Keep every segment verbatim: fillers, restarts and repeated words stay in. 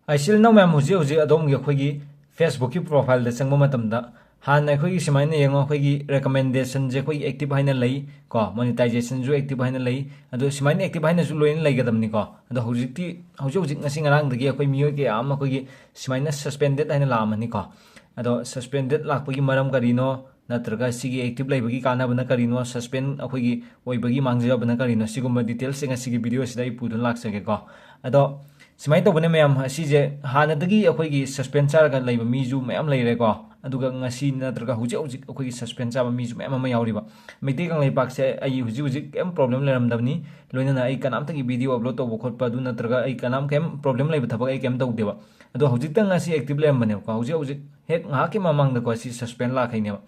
ꯑꯩꯁꯤꯜ ꯅꯧ ꯃꯌꯥꯝ, ꯍꯧꯖꯤꯛ ꯍꯧꯖꯤꯛ ꯑꯗꯣꯝꯒꯤ ꯑꯩꯈꯣꯏꯒꯤ Facebookꯀꯤ profileꯗ ꯆꯪꯕ ꯃꯇꯝꯗ, ꯍꯥꯟꯅ ꯑꯩꯈꯣꯏꯒꯤ ꯁꯨꯃꯥꯏꯅ ꯌꯦꯡꯉꯣ, ꯑꯩꯈꯣꯏꯒꯤ recommendationꯁꯦ ꯑꯩꯈꯣꯏꯒꯤ active ꯍꯥꯏꯅ ꯂꯩ ꯀꯣ, monetizationꯁꯨ active ꯍꯥꯏꯅ ꯂꯩ꯫ ꯑꯗꯣ ꯁꯨꯃꯥꯏꯅ active ꯍꯥꯏꯅꯁꯨ ꯂꯣꯏꯅ ꯂꯩꯒꯗꯕꯅꯤꯀꯣ꯫ ꯑꯗꯣ ꯍꯧꯖꯤꯛꯇꯤ, ꯍꯧꯖꯤꯛ ꯍꯧꯖꯤꯛ ꯉꯁꯤ ꯉꯔꯥꯡꯗꯒꯤ ꯑꯩꯈꯣꯏ ꯃꯤꯑꯣꯏ ꯀꯌꯥ ꯑꯃ ꯑꯩꯈꯣꯏꯒꯤ ꯁꯨꯃꯥꯏꯅ suspended ꯍꯥꯏꯅ ꯂꯥꯛꯑꯝꯃꯅꯤꯀꯣ꯫ ꯑꯗꯣ suspended ꯂꯥꯛꯄꯒꯤ ꯃꯔꯝ ꯀꯔꯤꯅꯣ, ꯅꯠꯇ꯭ꯔꯒ ꯁꯤꯒꯤ active ꯂꯩꯕꯒꯤ ꯀꯥꯟꯅꯕꯅ ꯀꯔꯤꯅꯣ, suspend ꯑꯩꯈꯣꯏꯒꯤ ꯑꯣꯏꯕꯒꯤ ꯃꯥꯡꯖꯕꯅ ꯀꯔꯤꯅꯣ, ꯁꯤꯒꯨꯝꯕ detailsꯁꯦ ꯉꯁꯤꯒꯤ videoꯁꯤꯗ ꯑꯩ ꯄꯨꯗꯨꯅ ꯂꯥꯛꯆꯒꯦꯀꯣ꯫ ꯑꯗꯣ ꯁꯨꯃꯥꯏꯅ ꯇꯧꯕꯅꯦ ꯃꯌꯥꯝ, ꯑꯁꯤꯁꯦ ꯍꯥꯟꯅꯗꯒꯤ ꯑꯩꯈꯣꯏꯒꯤ suspend ꯆꯥꯔꯒ ꯂꯩꯕ ꯃꯤꯁꯨ ꯃꯌꯥꯝ ꯂꯩꯔꯦꯀꯣ꯫ ꯑꯗꯨꯒ ꯉꯁꯤ ꯅꯠꯇ꯭ꯔꯒ ꯍꯧꯖꯤꯛ ꯍꯧꯖꯤꯛ ꯑꯩꯈꯣꯏꯒꯤ suspend ꯆꯥꯕ ꯃꯤꯁꯨ ꯃꯌꯥꯝ ꯑꯃ ꯌꯥꯎꯔꯤꯕ꯫ ꯃꯩꯇꯩ ꯀꯪꯂꯩꯄꯥꯛꯁꯦ ꯑꯩ ꯍꯧꯖꯤꯛ ꯍꯧꯖꯤꯛ ꯀꯩꯝ problem ꯂꯩꯔꯝꯗꯕꯅꯤ꯫ ꯂꯣꯏꯅꯅ ꯑꯩ ꯀꯅꯥꯝꯇꯒꯤ video upload ꯇꯧꯕ ꯈꯣꯠꯄ ꯑꯗꯨ ꯅꯠꯇ꯭ꯔꯒ ꯑꯩ ꯀꯅꯥꯝ ꯀꯩꯝ problem ꯂꯩꯕ ꯊꯕꯛ ꯑꯩ ꯀꯩꯝ ꯇꯧꯗꯦꯕ꯫ ꯑꯗꯣ ꯍꯧꯖꯤꯛꯇ ꯉꯁꯤ active ꯂꯩꯔꯝꯕꯅꯦꯕꯀꯣ꯫ ꯍꯧꯖꯤꯛ ꯍꯧꯖꯤꯛ ꯍꯦꯛ ꯉꯥꯏꯍꯥꯛꯀꯤ ꯃꯃꯥꯡꯗꯀꯣ ꯁꯤ suspend ꯂꯥꯛꯈꯩꯅꯦꯕ꯫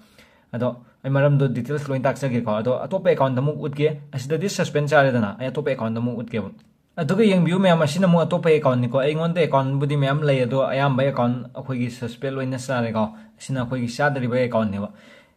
ꯑꯗꯣ ꯑꯩ ꯃꯔꯝꯗꯣ details ꯂꯣꯏ ꯇꯥꯛꯆꯒꯦꯀꯣ꯫ ꯑꯗꯣ ꯑꯇꯣꯞꯄ accountꯗ ꯑꯃꯨꯛ ꯎꯠꯀꯦ꯫ ꯑꯁꯤꯗꯗꯤ suspend ꯆꯥꯔꯦꯗꯅ, ꯑꯩ ꯑꯇꯣꯞꯄ accountꯗ ꯑꯃꯨꯛ ꯎꯠꯀꯦꯕ꯫ ꯑꯗꯨꯒ ꯌꯦꯡꯕꯤꯌꯨ ꯃꯌꯥꯝ, ꯑꯁꯤꯅ ꯑꯃꯨꯛ ꯑꯇꯣꯞꯄ accountꯅꯤꯀꯣ꯫ ꯑꯩꯉꯣꯟꯗ accountꯕꯨꯗꯤ ꯃꯌꯥꯝ ꯂꯩ, ꯑꯗꯣ ꯑꯌꯥꯝꯕ account ꯑꯩꯈꯣꯏꯒꯤ suspend ꯂꯣꯏꯅ ꯆꯥꯔꯦꯀꯣ꯫ ꯑꯁꯤꯅ ꯑꯩꯈꯣꯏꯒꯤ ꯆꯥꯗ꯭ꯔꯤꯕ accountꯅꯦꯕ꯫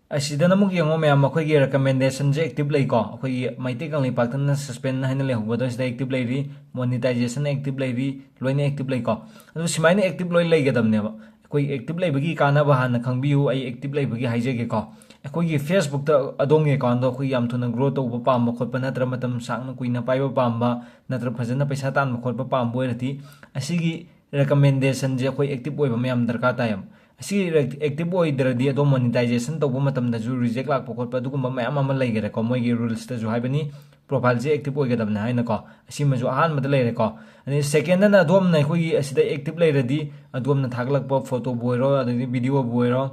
ꯑꯁꯤꯗꯅ ꯑꯃꯨꯛ ꯌꯦꯡꯉꯣ ꯃꯌꯥꯝ, ꯑꯩꯈꯣꯏꯒꯤ recommendationꯁꯦ active ꯂꯩꯀꯣ꯫ ꯑꯩꯈꯣꯏꯒꯤ ꯃꯩꯇꯩ ꯀꯪꯂꯩꯄꯥꯛꯇꯅ suspend ꯍꯥꯏꯅ ꯂꯩꯍꯧꯕꯗꯣ ꯁꯤꯗ active ꯂꯩꯔꯤ, monetization active ꯂꯩꯔꯤ, ꯂꯣꯏꯅ active ꯂꯩꯀꯣ꯫ ꯑꯗꯨ ꯁꯨꯃꯥꯏꯅ active ꯂꯣꯏ ꯂꯩꯒꯗꯕꯅꯦꯕ꯫ ꯑꯩꯈꯣꯏ active ꯂꯩꯕꯒꯤ ꯀꯥꯟꯅꯕ ꯍꯥꯟꯅ ꯈꯪꯕꯤꯌꯨ꯫ ꯑꯩ active ꯂꯩꯕꯒꯤ ꯍꯥꯏꯖꯒꯦꯀꯣ꯫ ꯑꯩꯈꯣꯏꯒꯤ Facebookꯇ ꯑꯗꯣꯝꯒꯤ accountꯗꯣ ꯑꯩꯈꯣꯏ ꯌꯥꯝ ꯊꯨꯅ grow ꯇꯧꯕ ꯄꯥꯝꯕ ꯈꯣꯠꯄ, ꯅꯠꯇ꯭ꯔ ꯃꯇꯝ ꯁꯥꯡꯅ ꯀꯨꯏꯅ ꯄꯥꯏꯕ ꯄꯥꯝꯕ, ꯅꯠꯇ꯭ꯔ ꯐꯖꯅ ꯄꯩꯁꯥ ꯇꯥꯟꯕ ꯈꯣꯠꯄ ꯄꯥꯝꯕ ꯑꯣꯏꯔꯗꯤ, ꯑꯁꯤꯒꯤ recommendationꯁꯦ ꯑꯩꯈꯣꯏ active ꯑꯣꯏꯕ ꯃꯌꯥꯝ ꯗꯔꯀꯥꯔ ꯇꯥꯏꯌꯦꯕ꯫ ꯑꯁꯤ active ꯑꯣꯏꯗ꯭ꯔꯗꯤ ꯑꯗꯣꯝ monetization ꯇꯧꯕ ꯃꯇꯝꯗꯁꯨ reject ꯂꯥꯛꯄ ꯈꯣꯠꯄ ꯑꯗꯨꯒꯨꯝꯕ ꯃꯌꯥꯝ ꯑꯃ ꯂꯩꯈꯔꯦꯀꯣ꯫ ꯃꯣꯏꯒꯤ rulesꯇꯁꯨ ꯍꯥꯏꯕꯅꯤ, profileꯁꯦ active ꯑꯣꯏꯒꯗꯕꯅꯤ ꯍꯥꯏꯅꯀꯣ꯫ ꯑꯁꯤꯃꯁꯨ ꯑꯍꯥꯟꯕꯗ ꯂꯩꯔꯦꯀꯣ꯫ ꯑꯗꯩ secondꯗꯅ ꯑꯗꯣꯝꯅ ꯑꯩꯈꯣꯏꯒꯤ ꯑꯁꯤꯗ active ꯂꯩꯔꯗꯤ ꯑꯗꯣꯝꯅ ꯊꯥꯒꯠꯂꯛꯄ photoꯕꯨ ꯑꯣꯏꯔꯣ, ꯑꯗꯩꯗꯤ videoꯕꯨ ꯑꯣꯏꯔꯣ,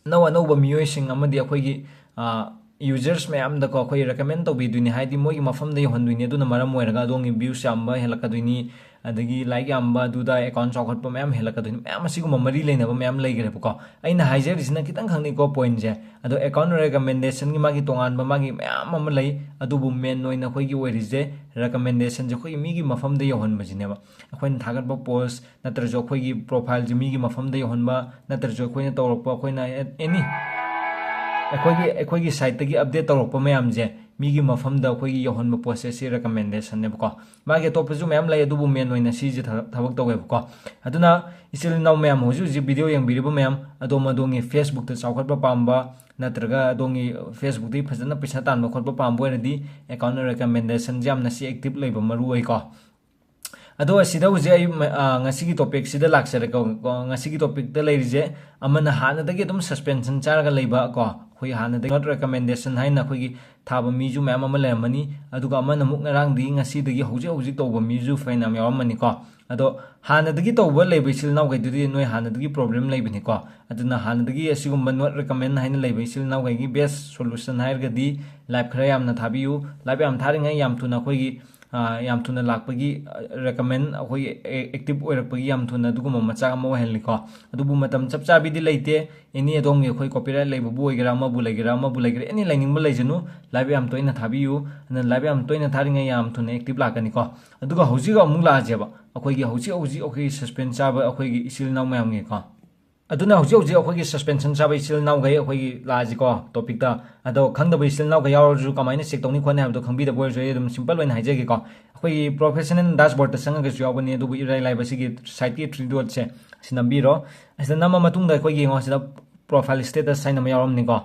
ꯑꯅꯧ ꯑꯅꯧꯕ ꯃꯤꯑꯣꯏꯁꯤꯡ ꯑꯃꯗꯤ ꯑꯩꯈꯣꯏꯒꯤ, ꯑ, users ꯃꯌꯥꯝꯗꯀꯣ ꯑꯩꯈꯣꯏ recommend ꯇꯧꯕꯤꯗꯣꯏꯅꯤ, ꯍꯥꯏꯗꯤ ꯃꯣꯏꯒꯤ ꯃꯐꯝꯗ ꯌꯧꯍꯟꯗꯣꯏꯅꯤ꯫ ꯑꯗꯨꯅ ꯃꯔꯝ ꯑꯣꯏꯔꯒ ꯑꯗꯣꯝꯒꯤ views ꯌꯥꯝꯕ ꯍꯦꯜꯂꯛꯀꯗꯣꯏꯅꯤ, ꯑꯗꯒꯤ like ꯌꯥꯝꯕ, ꯑꯗꯨꯗ account ꯆꯥꯎꯈꯠꯄ ꯃꯌꯥꯝ ꯍꯦꯜꯂꯛꯀꯗꯣꯏꯅꯤ꯫ ꯃꯌꯥꯝ ꯑꯁꯤꯒꯨꯝꯕ ꯃꯔꯤ ꯂꯩꯅꯕ ꯃꯌꯥꯝ ꯂꯩꯈ꯭ꯔꯦꯕꯀꯣ꯫ ꯑꯩꯅ ꯍꯥꯏꯖꯔꯤꯁꯤꯅ ꯈꯤꯇꯪ ꯈꯛꯅꯤꯀꯣ pointꯁꯦ꯫ ꯑꯗꯣ account recommendationꯒꯤ ꯃꯥꯒꯤ ꯇꯣꯉꯥꯟꯕ ꯃꯥꯒꯤ ꯃꯌꯥꯝ ꯑꯃ ꯂꯩ, ꯑꯗꯨꯕꯨ main ꯑꯣꯏꯅ ꯑꯩꯈꯣꯏꯒꯤ ꯑꯣꯏꯔꯤꯁꯦ recommendationꯁꯦ ꯑꯩꯈꯣꯏꯒꯤ ꯃꯤꯒꯤ ꯃꯐꯝꯗ ꯌꯧꯍꯟꯕꯁꯤꯅꯦꯕ꯫ ꯑꯩꯈꯣꯏꯅ ꯊꯥꯒꯠꯄ post ꯅꯠꯇ꯭ꯔꯁꯨ ꯑꯩꯈꯣꯏꯒꯤ profileꯁꯦ ꯃꯤꯒꯤ ꯃꯐꯝꯗ ꯌꯧꯍꯟꯕ, ꯅꯠꯇ꯭ꯔꯁꯨ ꯑꯩꯈꯣꯏꯅ ꯇꯧꯔꯛꯄ, ꯑꯩꯈꯣꯏꯅ any ꯑꯩꯈꯣꯏꯒꯤ, ꯑꯩꯈꯣꯏꯒꯤ siteꯇꯒꯤ update ꯇꯧꯔꯛꯄ ꯃꯌꯥꯝꯁꯦ ꯃꯤꯒꯤ ꯃꯐꯝꯗ ꯑꯩꯈꯣꯏꯒꯤ ꯌꯧꯍꯟꯕ ꯄꯣꯠꯁꯦ ꯁꯤ ꯔꯤꯀꯃꯦꯟꯗꯦꯁꯟꯅꯦꯕꯀꯣ꯫ ꯃꯥꯒꯤ ꯑꯇꯣꯞꯄꯁꯨ ꯃꯌꯥꯝ ꯂꯩ, ꯑꯗꯨꯕꯨ ꯃꯦꯟ ꯑꯣꯏꯅ ꯁꯤꯁꯦ ꯊ- ꯊꯕꯛ ꯇꯧꯋꯦꯕꯀꯣ꯫ ꯑꯗꯨꯅ ꯏꯆꯤꯜ ꯏꯅꯥꯎ ꯃꯌꯥꯝ, ꯍꯧꯖꯤꯛ ꯍꯧꯖꯤꯛ ꯚꯤꯗꯤꯑꯣ ꯌꯦꯡꯕꯤꯔꯤꯕ ꯃꯌꯥꯝ, ꯑꯗꯣꯝ ꯑꯗꯣꯝꯒꯤ ꯐꯦꯁꯕꯨꯛꯇ ꯆꯥꯎꯈꯠꯄ ꯄꯥꯝꯕ, ꯅꯠꯇ꯭ꯔꯒ ꯑꯗꯣꯝꯒꯤ ꯐꯦꯁꯕꯨꯛꯇꯒꯤ ꯐꯖꯅ ꯄꯩꯁꯥ ꯇꯥꯟꯕ ꯈꯣꯠꯄ ꯄꯥꯝꯕ ꯑꯣꯏꯔꯗꯤ, ꯑꯦꯀꯥꯎꯟ ꯔꯤꯀꯃꯦꯟꯗꯦꯁꯟꯁꯦ ꯌꯥꯝꯅ ꯁꯤ ꯑꯦꯛꯇꯤꯞ ꯂꯩꯕ ꯃꯔꯨ ꯑꯣꯏꯀꯣ꯫ ꯑꯗꯣ ꯑꯁꯤꯗ ꯍꯧꯖꯤꯛ ꯑꯩ ꯃ-, ꯑ, ꯉꯁꯤꯒꯤ ꯇꯣꯄꯤꯛꯁꯤꯗ ꯂꯥꯛꯆꯔꯦꯀꯣ꯫ ꯀꯣ, ꯉꯁꯤꯒꯤ ꯇꯣꯄꯤꯛꯇ ꯂꯩꯔꯤꯁꯦ, ꯑꯃꯅ ꯍꯥꯟꯅꯗꯒꯤ ꯑꯗꯨꯝ ꯁꯁꯄꯦꯟꯁꯟ ꯆꯥꯔꯒ ꯂꯩꯕ ꯀꯣ, ꯑꯩꯈꯣꯏ ꯍꯥꯟꯅꯗꯒꯤ ꯅꯣꯠ ꯔꯤꯀꯃꯦꯟꯗꯦꯁꯟ ꯍꯥꯏꯅ ꯑꯩꯈꯣꯏꯒꯤ ꯊꯥꯕ ꯃꯤꯁꯨ ꯃꯌꯥꯝ ꯑꯃ ꯂꯩꯔꯝꯃꯅꯤ꯫ ꯑꯗꯨꯒ ꯑꯃꯅ ꯑꯃꯨꯛ ꯉꯔꯥꯡꯗꯒꯤ ꯉꯁꯤꯗꯒꯤ ꯍꯧꯖꯤꯛ ꯍꯧꯖꯤꯛ ꯇꯧꯕ ꯃꯤꯁꯨ ꯐꯅꯌꯥꯝ ꯌꯥꯎꯔꯝꯃꯅꯤꯀꯣ꯫ ꯑꯗꯣ ꯍꯥꯟꯅꯗꯒꯤ ꯇꯧꯕ ꯂꯩꯕ ꯏꯆꯤꯜ ꯏꯅꯥꯎꯈꯩꯗꯨꯗꯤ ꯅꯣꯏ ꯍꯥꯟꯅꯗꯒꯤ ꯄ꯭ꯔꯣꯕ꯭ꯂꯦꯝ ꯂꯩꯕꯅꯤꯀꯣ꯫ ꯑꯗꯨꯅ ꯍꯥꯟꯅꯗꯒꯤ ꯑꯁꯤꯒꯨꯝꯕ ꯅꯣꯠ ꯔꯤꯀꯃꯦꯟ ꯍꯥꯏꯅ ꯂꯩꯕ ꯏꯆꯤꯜ ꯏꯅꯥꯎꯈꯩꯒꯤ ꯕꯦꯁ ꯁꯣꯂꯨꯁꯟ ꯍꯥꯏꯔꯒꯗꯤ ꯂꯥꯏꯚ ꯈꯔ ꯌꯥꯝꯅ ꯊꯥꯕꯤꯌꯨ꯫ ꯂꯥꯏꯚ ꯌꯥꯝ ꯊꯥꯔꯤꯉꯩ ꯌꯥꯝ ꯊꯨꯅ ꯑꯩꯈꯣꯏꯒꯤ, ꯑ, ꯌꯥꯝ ꯊꯨꯅ ꯂꯥꯛꯄꯒꯤ, ꯑ, ꯔꯤꯀꯃꯦꯟ ꯑꯩꯈꯣꯏꯒꯤ ꯑꯦ-, ꯑꯦꯛꯇꯤꯚ ꯑꯣꯏꯔꯛꯄꯒꯤ ꯌꯥꯝ ꯊꯨꯅ ꯑꯗꯨꯒꯨꯝꯕ ꯃꯆꯥꯛ ꯑꯃ ꯑꯣꯏꯍꯜꯂꯤꯀꯣ꯫ ꯑꯗꯨꯕꯨ ꯃꯇꯝ ꯆꯞ ꯆꯥꯕꯤꯗꯤ ꯂꯩꯇꯦ꯫ ꯑꯦꯅꯤ ꯑꯗꯣꯝꯒꯤ ꯑꯩꯈꯣꯏ ꯀꯣꯄꯤꯔꯥꯏꯠ ꯂꯩꯕꯕꯨ ꯑꯣꯏꯒꯦꯔꯥ, ꯑꯃꯕꯨ ꯂꯩꯒꯦꯔꯥ, ꯑꯃꯕꯨ ꯂꯩꯒꯦꯔꯥ, ꯑꯦꯅꯤ ꯂꯩꯅꯤꯡꯕ ꯂꯩꯖꯅꯨ, ꯂꯥꯏꯚ ꯌꯥꯝ ꯇꯣꯏꯅ ꯊꯥꯕꯤꯌꯨ꯫ ꯑꯗꯨꯅ ꯂꯥꯏꯚ ꯌꯥꯝ ꯇꯣꯏꯅ ꯊꯥꯔꯤꯉꯩ ꯌꯥꯝ ꯊꯨꯅ ꯑꯦꯛꯇꯤꯚ ꯂꯥꯛꯀꯅꯤꯀꯣ꯫ ꯑꯗꯨꯒ ꯍꯧꯖꯤꯛ ꯑꯃꯨꯛ ꯂꯥꯛꯑꯁꯦꯕ, ꯑꯩꯈꯣꯏꯒꯤ ꯍꯧꯖꯤꯛ ꯍꯧꯖꯤꯛ ꯑꯩꯈꯣꯏꯒꯤ ꯁꯁꯄꯦꯟꯁ ꯆꯥꯕ ꯑꯩꯈꯣꯏꯒꯤ ꯏꯆꯤꯜ ꯏꯅꯥꯎ ꯃꯌꯥꯝꯒꯤꯀꯣ꯫ ꯑꯗꯨꯅ ꯍꯧꯖꯤꯛ ꯍꯧꯖꯤꯛ ꯑꯩꯈꯣꯏꯒꯤ ꯁꯁꯄꯦꯟꯁꯟ ꯆꯥꯕ ꯏꯆꯤꯜ ꯏꯅꯥꯎꯈꯩ ꯑꯩꯈꯣꯏꯒꯤ ꯂꯥꯛꯑꯁꯤꯀꯣ ꯇꯣꯄꯤꯛꯇ꯫ ꯑꯗꯣ ꯈꯪꯗꯕ ꯏꯆꯤꯜ ꯏꯅꯥꯎꯈꯩ ꯌꯥꯎꯔꯁꯨ ꯀꯃꯥꯏꯅ ꯆꯦꯛ ꯇꯧꯅꯤ ꯈꯣꯠꯅꯤ ꯍꯥꯏꯕꯗꯣ ꯈꯪꯕꯤꯗꯕ ꯑꯣꯏꯔꯁꯨ ꯑꯩ ꯑꯗꯨꯝ ꯁꯤꯝꯄꯜ ꯑꯣꯏꯅ ꯍꯥꯏꯖꯒꯦꯀꯣ꯫ ꯑꯩꯈꯣꯏꯒꯤ ꯄ꯭ꯔꯣꯐꯦꯁꯅꯦꯜ ꯗꯥꯁꯕꯣꯔꯗꯇ ꯆꯪꯉꯒꯁꯨ ꯌꯥꯎꯒꯅꯤ, ꯑꯗꯨꯕꯨ ꯏꯔꯥꯏ ꯂꯥꯏꯕ ꯁꯤꯒꯤ ꯁꯥꯏꯠꯀꯤ ꯊ꯭ꯔꯤ ꯗꯣꯠꯁꯦ ꯁꯤ ꯅꯝꯕꯤꯔꯣ꯫ ꯑꯁꯤꯗ ꯅꯝꯃ ꯃꯇꯨꯡꯗ ꯑꯩꯈꯣꯏꯒꯤ ꯌꯦꯡꯉꯣ, ꯁꯤꯗ ꯄ꯭ꯔꯣꯐꯥꯏꯜ ꯁ꯭ꯇꯦꯇꯁ ꯍꯥꯏꯅ ꯑꯃ ꯌꯥꯎꯔꯝꯅꯤꯀꯣ꯫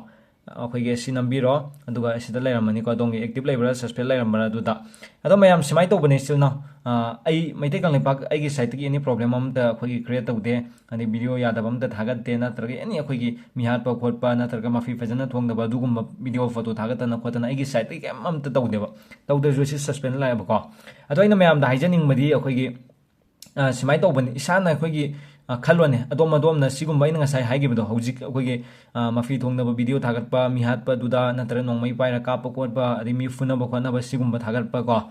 ꯑꯩꯈꯣꯏꯒꯤ ꯁꯤ ꯅꯝꯕꯤꯔꯣ, ꯑꯗꯨꯒ ꯁꯤꯗ ꯂꯩꯔꯝꯃꯅꯤꯀꯣ, ꯑꯗꯣꯝꯒꯤ ꯑꯦꯛꯇꯤꯚ ꯂꯩꯕ꯭ꯔꯥ, ꯁꯁꯄꯦꯟ ꯂꯩꯔꯝꯕ꯭ꯔꯥ ꯑꯗꯨꯗ꯫ ꯑꯗꯣ ꯃꯌꯥꯝ ꯁꯨꯃꯥꯏꯅ ꯇꯧꯕꯅꯦ ꯏꯆꯤꯜ ꯏꯅꯥꯎ, ꯑ, ꯑꯩ ꯃꯩꯇꯩ ꯀꯪꯂꯩꯄꯥꯛ ꯑꯩꯒꯤ ꯁꯥꯏꯠꯇꯒꯤ ꯑꯦꯅꯤ ꯄ꯭ꯔꯣꯕ꯭ꯂꯦꯝ ꯑꯝꯇ ꯑꯩꯈꯣꯏꯒꯤ ꯀ꯭ꯔꯤꯌꯦꯠ ꯇꯧꯗꯦ, ꯑꯗꯩ ꯚꯤꯗꯤꯑꯣ ꯌꯥꯗꯕ ꯑꯝꯇ ꯊꯥꯒꯠꯇꯦ, ꯅꯠꯇ꯭ꯔꯒ ꯑꯦꯅꯤ ꯑꯩꯈꯣꯏꯒꯤ ꯃꯤ ꯍꯥꯠꯄ ꯈꯣꯠꯄ ꯅꯠꯇ꯭ꯔꯒ ꯃꯐꯤ ꯐꯖꯅ ꯊꯣꯡꯗꯕ ꯑꯗꯨꯒꯨꯝꯕ ꯚꯤꯗꯤꯑꯣ ꯐꯣꯇꯣ ꯊꯥꯒꯠꯇꯅ ꯈꯣꯠꯇꯅ ꯑꯩꯒꯤ ꯁꯥꯏꯠꯇꯒꯤ ꯀꯩꯝ ꯑꯝꯇ ꯇꯧꯗꯦꯕ, ꯇꯧꯗ꯭ꯔꯁꯨ ꯁꯤ ꯁꯁꯄꯦꯟ ꯂꯥꯛꯑꯦꯕꯀꯣ꯫ ꯑꯗꯣ ꯑꯩꯅ ꯃꯌꯥꯝꯗ ꯍꯥꯏꯖꯅꯤꯡꯕꯗꯤ ꯑꯩꯈꯣꯏꯒꯤ ꯑ, ꯁꯨꯃꯥꯏꯅ ꯇꯧꯕꯅꯤ, ꯏꯁꯥꯅ ꯑꯩꯈꯣꯏꯒꯤ, ꯑ, ꯈꯜꯂꯣꯅꯦ, ꯑꯗꯣꯝ ꯑꯗꯣꯝꯅ ꯁꯤꯒꯨꯝꯕ ꯑꯩꯅ ꯉꯁꯥꯏ ꯍꯥꯏꯈꯤꯕꯗꯣ, ꯍꯧꯖꯤꯛ ꯑꯩꯈꯣꯏꯒꯤ, ꯑ, ꯃꯐꯤ ꯊꯣꯡꯗꯕ ꯚꯤꯗꯤꯑꯣ ꯊꯥꯒꯠꯄ, ꯃꯤ ꯍꯥꯠꯄꯗꯨꯗ ꯅꯠꯇ꯭ꯔꯒ ꯅꯣꯡꯃꯩ ꯄꯥꯏꯔ ꯀꯥꯞꯄ ꯈꯣꯠꯄ, ꯑꯗꯩ ꯃꯤ ꯐꯨꯅꯕ ꯈꯣꯠꯅꯕ ꯁꯤꯒꯨꯝꯕ ꯊꯥꯒꯠꯄ ꯀꯣ,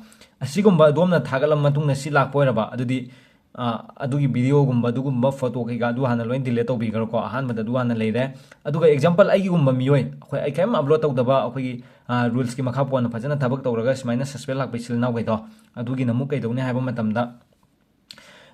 ꯑꯁꯤꯒꯨꯝꯕ ꯑꯗꯣꯝꯅ ꯊꯥꯒꯠꯂ ꯃꯇꯨꯡꯗ ꯁꯤ ꯂꯥꯛꯄ ꯑꯣꯏꯔꯕ, ꯑꯗꯨꯗꯤ, ꯑ, ꯑꯗꯨꯒꯤ ꯚꯤꯗꯤꯑꯣꯒꯨꯝꯕ, ꯑꯗꯨꯒꯨꯝꯕ ꯐꯣꯇꯣ ꯀꯩꯀꯥ ꯑꯗꯨ ꯍꯥꯟꯅ ꯂꯣꯏ ꯗꯤꯂꯦꯠ ꯇꯧꯕꯤꯈ꯭ꯔꯣꯀꯣ, ꯑꯍꯥꯟꯕꯗ ꯑꯗꯨ ꯍꯥꯟꯅ ꯂꯩꯔꯦ꯫ ꯑꯗꯨꯒ ꯑꯦꯛꯖꯥꯝꯄꯜ ꯑꯩꯒꯤꯒꯨꯝꯕ ꯃꯤꯑꯣꯏ, ꯑꯩꯈꯣꯏ, ꯑꯩ ꯀꯔꯤꯝ ꯑꯞꯂꯣꯗ ꯇꯧꯗꯕ, ꯑꯩꯈꯣꯏꯒꯤ, ꯑ, ꯔꯨꯜꯁꯀꯤ ꯃꯈꯥ ꯄꯣꯟꯅ ꯐꯖꯅ ꯊꯕꯛ ꯇꯧꯔꯒ ꯁꯨꯃꯥꯏꯅ ꯁꯁꯄꯦꯟ ꯂꯥꯛꯄ ꯏꯆꯤꯜ ꯏꯅꯥꯎꯈꯩꯗꯣ, ꯑꯗꯨꯒꯤꯅ ꯑꯃꯨꯛ ꯀꯩꯗꯧꯅꯤ ꯍꯥꯏꯕ ꯃꯇꯝꯗ,